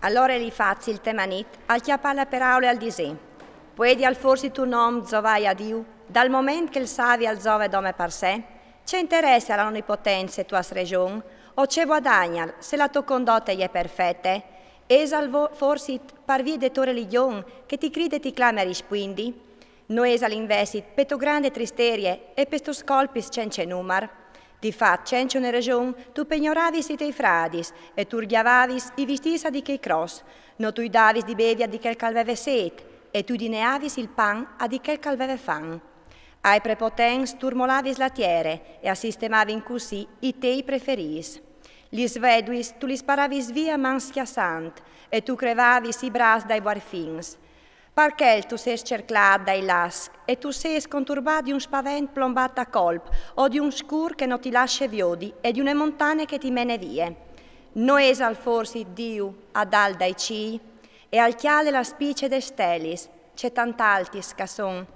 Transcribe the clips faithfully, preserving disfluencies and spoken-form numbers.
Alore li fazi il temanit al cjapà la peraule al disè: Puedial forsit un om zovai a Diu dal moment che il savi al zove dome par se? Ce interesse a la l'Onipotent se tu âs rejon? O ce vuadagnal se la tô condote e je perfete? Esal forsit par vie de tô religjon che ti cride e ti clame a rispuindi? No esal invezit pe tô grande tristerie e pes tôs colpis cence numar? Di fat, cence une rejon, tu pegnoravis i tei fradis e tu rgjavavis i vistîts a di chei cròs, no tu i davis di bevi a di chel che al veve sêt e tu i dineavis il pan a di chel che al veve fam. Ai prepotents tu rmolavis la tiere e a sistemavin cussì i tei preferîts. Lis veduis tu lis paravis vie a man scjassant e tu crevavis i braçs dai vuarfins. Par chel tu sês cerclât dai lascs e tu sês conturbât di un spavent plombât a colp o di un scûr che no ti lasse viodi e di une montane che ti mene vie. No esal forsit Diu adalt dai cîi? E al cjale la spice des stelis, ce tant altis ch'a son.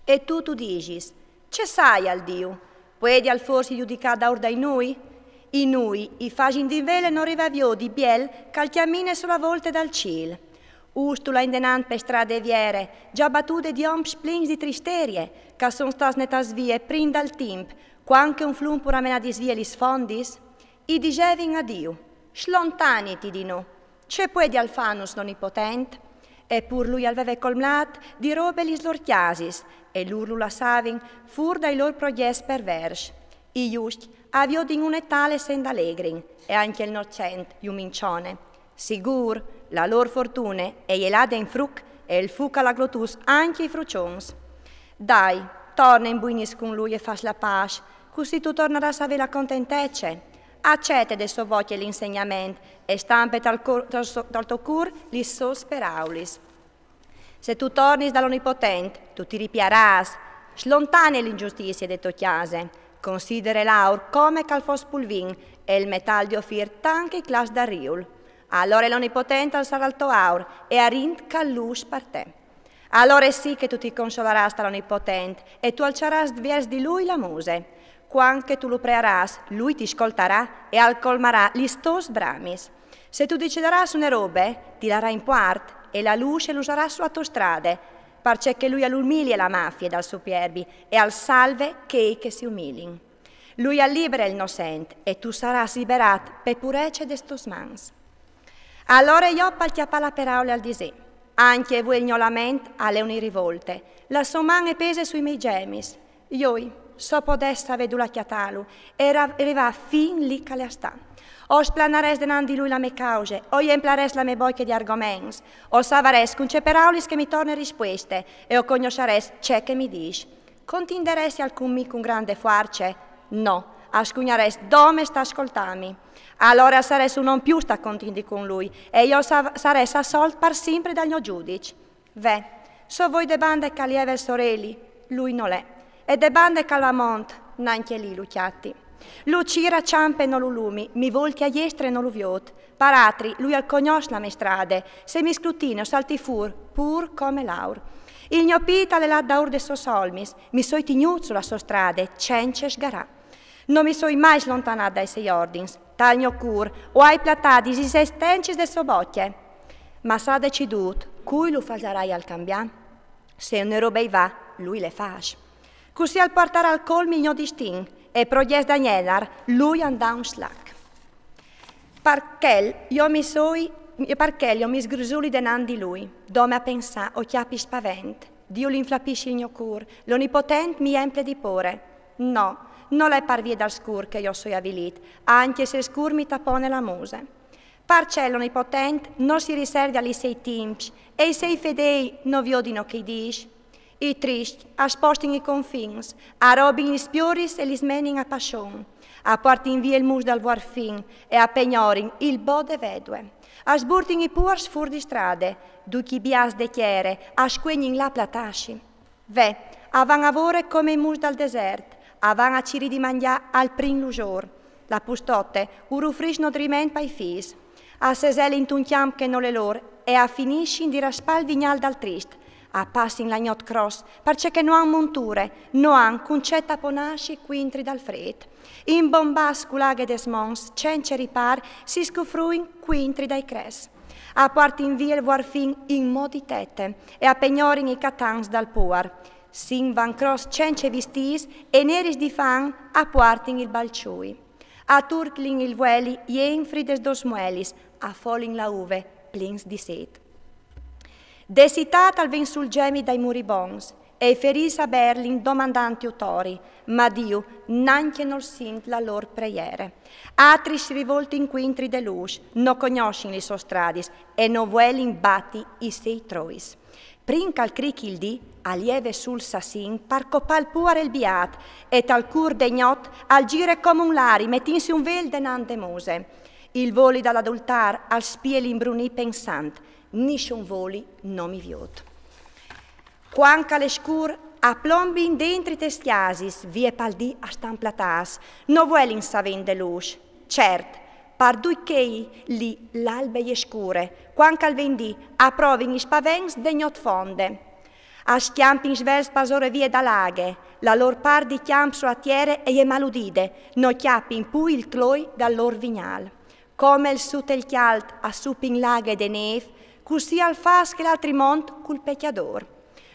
E tu tu disis: Ce saial Diu? Puedial forsit judicâ daûr dai nûi? I nûi i fasin di vele no rivâ a viodi biel ch'al cjamine su la volte dal cîl. Ustula indenant pe strade viere, za batude di oms plins di tristerie, ch'a son stâts netâts vie prin dal timp, cuant che un flum pur a menadis vie lis fondis? I disevin a Diu: Slontaniti di nô. Ce puedial fânus l'Onipotent? E pur lui al veve colmlât di robe lis lôr cjasis, e lôr lu lassavin fûr dai lôr progjets pervers. I juscj a viodin une tale sende alegrin, e ancje il nocent ju mincione. Sigûr, la lôr fortune e je lade in fruc, e il fuc al à glotûts ancje i fruçons. Dai, torne in buinis cun lui e fâs la pâs, cussì tu tornarâs a vê la contentece. Acete de sô bocje l'insegnament e stampe tal, cûr, tal so, tal to cûr lis sôs peraulis. Se tu tornis da l'Onipotent, tu ti ripiarâs. Slontane l'injustizie de tô cjase. Considere l'aur come ch'al fos pulvin e il metâl di Ofir tant che i claps dal Riul. Alore l'Onipotent al sarà il to aur e arint ch'al lûs par te. Alore sì che tu ti consolarâs ta l'Onipotent e tu alçarâs viers di lui la muse. Cuant che tu lu prearâs, lui ti scoltarà e al colmarà lis tôs bramis. Se tu decidarâs une robe, ti larà in puart e la lûs e l'usarâs su la tô strade, parcè che lui al umilie la mafie dal superbi e al salve chei che si umilin. Lui al libere il nocent e tu sarâs liberât pe purece des tôs mans. Alore Job al cjapà la peraule e al disè: Ancje vuê il gno lament al è une rivolte, la sô man e pese sui miei gjemis. Joi, s'o podès savê dulà cjatâlu e ra-, rivâ fin li ch'al è a stâ. O splanarès denant di lui la mê cause, o jemplarès la mê bocje di argoments, o savarès cun ce peraulis che mi torne rispueste e o cognossarès ce che mi dîs. Continderessial cun mi cun grande fuarce? No, al scugnarès dome stâ a scoltâmi. Alore al sarès un om just a contindi cun lui, e jo sa-, sarès assolt par simpri dal gno judiç. Ve, s'o voi de bande ch'al jeve il soreli, lui nol è, e de bande ch'al va a mont, nancje li lu cjati. Lu cîr a çampe e no lu lumi, mi volti a jestre e no lu viôt. Par altri, lui al cognòs la mê strade, se mi scrutine o salti fûr, pûr come l'aur. Il gno pît al è lât daûr des sôs olmis, mi soi tignût su la sô strade, cence sgarâ. No mi soi mai slontanât dai siei ordins, tal gno cûr o ai platadis lis sentencis de sô bocje. Ma s'al à decidût, cui lu fasaraial cambiâ? Se une robe i va, lui le fâs. Cussì al puartarà al colmi il gno distin, e progjets da gnenar lui a 'nd à un slac. Par chel jo mi soi, par chel jo mi sgrusuli denant di lui, dome a pensâ o cjapi spavent. Diu l'inflapissi il gno cûr, l'Onipotent mi jemple di pôre. No, nol è par vie dal scûr che jo soi avilît, ancje se il scûr mi tapone la muse. Parcè l'Onipotent no si riserve a li siei timps, e i siei fedei no viodino ce che i dîs? I triscj a spostin i confins, a robin lis pioris e lis menin a passon, a puartin vie il mus dal vuarfin e a pegnorin il bo de vedue. A sburtin i puars fûr di strade, ducj i biaçs de tiere a scuegnin là a platâsi. Ve, a van a vore come i mus dal desert, a van a cirî di mangjâ al prin lusôr. La pustote, u rufrìs nodriment pai fîs. A seselin intun cjamp che nol è lôr e a finissin di raspâ il vignâl dal trist. A passin la gnot cros, parcè che no han monture, no han cun ce taponassi cuintri dal fred. Imbombas cu l'aghe des mons, cence ripar, si scufruin cuintri dai cres. A puartin vie il vuarfin in mo di tete e a pegnorin i catans dal puar. Sin van cros cence vistîs e neris di fan a puartin il balciui. A turclin il vueli jenfri des dos muelis, a folin la uve plins di set. De citât al ven sul gemi dai muribons, e i ferîs a berlin domandant jutori, ma Diu nancje nol sint la lôr preiere. Atris si rivoltin cuintri de lûs, no cognossin lis sôs stradis e no vuelin bati i sei trois. Prin che al crichi il dì, al jeve sù il sassin par copâ il puar e il biât, e tal cûr de gnot al gire come un lari, metintsi un vel denant de muse. Il voli dal adultâr al spie l'imbrunî pensant: nissun voli no mi viôt. Cuant che al è scûr, a plombin dentri tes cjasis, vie pal dì a stan platâts, no vuelin savê de lûs. Cert, par ducj chei li l'albe e je scure, cuant che al ven dì a provin i spavents de gnot fonde. A scjampin svelts pasore vie da la aghe, la lôr part di cjamp su la tiere e je maludide, no cjapin plui il cloi dal lôr vignâl. Come il sutel cjalt a supin la aghe de nêf, cussì al fâs chel altri mont cul pecjadôr.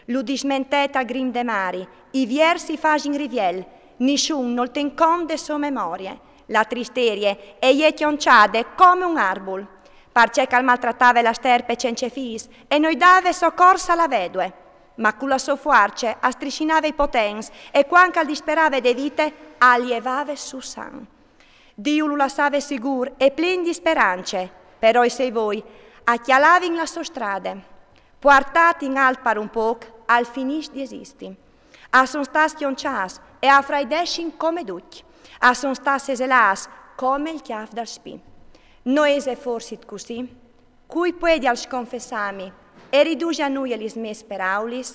Lu dismentet al grim de mari, i viers i fasin riviel, nissun nol ten cont de sô memorie. La tristerie e je cjoncjade come un arbul, parcè che al maltratave la sterpe cence fîs e no i dave socors a la vedue. Ma cu la sô fuarce a strissinave i potents e cuant che al disperave de vite, al jevave sù san. Diu lu lassave sigûr e plen di sperance, però i sei voi a cjalavin la sô strade. Puartât in alt par un pôc, al finìs di esisti. A son stâts cjoncjâts e a fraidessin come ducj. A son stâts seselâts come il cjâf dal spì. No ese forsit cussì? Cui puedial sconfessâmi e ridusi a nuie lis mês peraulis?